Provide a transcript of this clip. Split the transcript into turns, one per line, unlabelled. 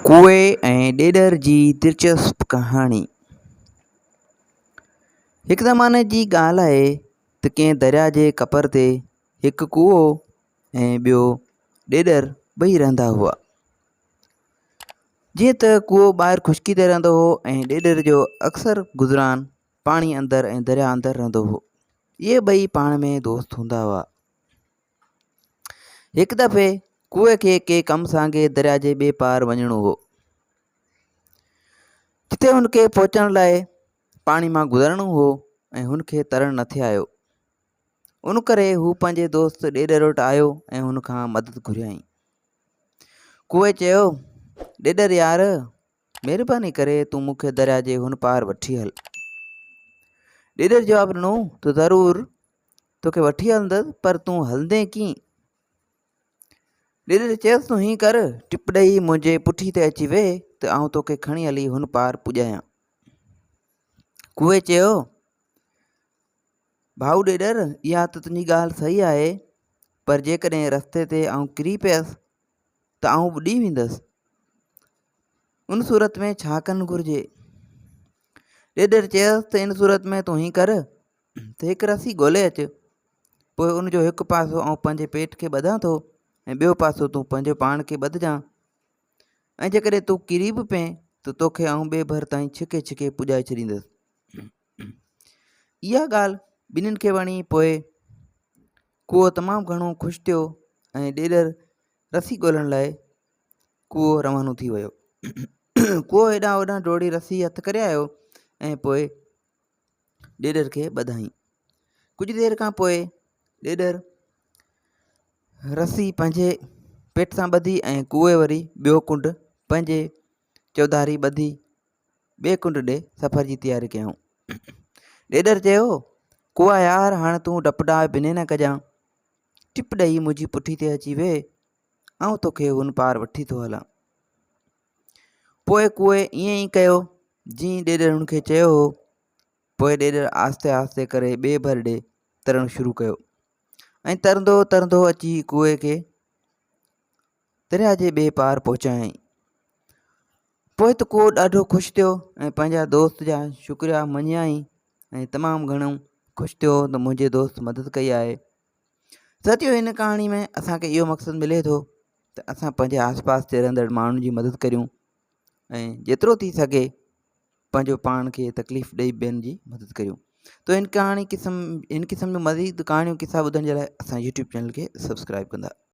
ڪوئي ۽ ڏيڏر جي دلچسپ ڪهاڻي. هڪ زماني جي ڳالهه آهي ته ڪنهن درياء جي ڪپر تي هڪ ڪوئو ۽ ٻيو ڏيڏر ٻئي رهندا هئا. جيئن ته ڪوئو ٻاهر خشڪي تي رهندو هو ۽ ڏيڏر جو اڪثر گذران پاڻي اندر ۽ درياء اندر رهندو هو. اهي ٻئي پاڻ ۾ دوست هوندا هئا. هڪ دفعي ڪوئي کي ڪي ڪم سانگي درياء جي ٻئي پار وڃڻو هو. جتي هن کي پهچڻ لاء پاڻي مان گذرڻو هو ۽ هن کي ترڻ نٿي آيو. ان ڪري هو پنهنجي دوست ڏيڏر وٽ آيو ۽ هن کان مدد گهريائين. ڪوئي چيو، ڏيڏر يار، مهرباني ڪري تون مون کي درياء جي هن پار وٺي هل. ڏيڏر جواب ڏنو ته ضرور توکي وٺي هلندس پر تون هلندين ڪيئن؟ ڏيڏر چيس تون هيئن ڪر ٽپ ڏئي منهنجي پٺي تي اچي ويهه ته آئون توکي کڻي هلي هن پار پڄايان. ڪوئي چيو ڀائو ڏيڏر اها ته تنهنجي ڳالهه صحيح آهي پر جيڪڏهن رستي تي آئون ڪري پيس ته آئون ٻڏي ويندس ان صورت ۾ ڇا ڪرڻ گهرجي؟ ڏيڏر چيس ته ان صورت ۾ تون هيئن ڪر ته هڪ رسي ڳولي اچ، پوء ان جو هڪ پاسو آئون پنهنجي پيٽ کي ٻڌان ٿو ۽ ٻيو پاسو تون پنهنجو پاڻ کي ٻڌجان ۽ جيڪڏهن تون ڪري به پئين ته توکي آئون ٻئي ڀر تائين ڇڪي ڇڪي پڄائي ڇڏيندس. اها ڳالهه ٻنهين کي وڻي پوء ڪوئو تمام گهڻو خوش ٿيو ۽ ڏيڏر رسي ڳولڻ لاء ڪوئو روانو ٿي ويو. ڪوئو هيڏانهن هوڏانهن ڊوڙي رسي هٿ ڪري آيو ۽ پوء ڏيڏر کي ٻڌائين. ڪجهه دير کان پوء ڏيڏر رسي پنهنجي پيٽ سان ٻڌي ۽ ڪوئي وري ٻيو ڪنڊ پنهنجي چوڌاري ٻڌي ٻئي ڪنڊ ڏي سفر جي تياري ڪيائون. ڏيڏر چيو، ڪوئا يار هاڻ تون ڊپ ڊاء بنهه نه ڪجان. ٽپ ڏئي منهنجي پٺي تي اچي ويهه، آئون توکي هن پار وٺي ٿو هلان. پوء ڪوئي ائين ئي ڪيو جيئن ڏيڏر هن کي چيو هو. پوء ڏيڏر آهستي آهستي ڪري ٻئي ڀر ڏي ترڻ شروع ڪيو ۽ ترندو ترندو اچي ڪوئي کي درياء جي ٻئي پار پهچايائين. پوء ته ڪوئو ڏاڍو خوش ٿيو ۽ پنهنجا دوست جا شڪريا مڃيائين ۽ تمام گهڻو خوش ٿيو ته منهنجي دوست مدد ڪئي آهي. سچ هن ڪهاڻي ۾ اسان کي اهو مقصد ملي ٿو ته اسان پنهنجي آس پاس تي رهندڙ ماڻهن جي مدد ڪريون ۽ جيترو ٿي سگهي پنهنجو پاڻ کي تڪليف ڏئي ٻين جي مدد ڪريون تو هن ڪهاڻي قسم هن قسم جون مزيد ڪهاڻيون قصا ٻڌڻ جي لاء اسان يوٽيوب چينل کي سبسڪرائب ڪندا.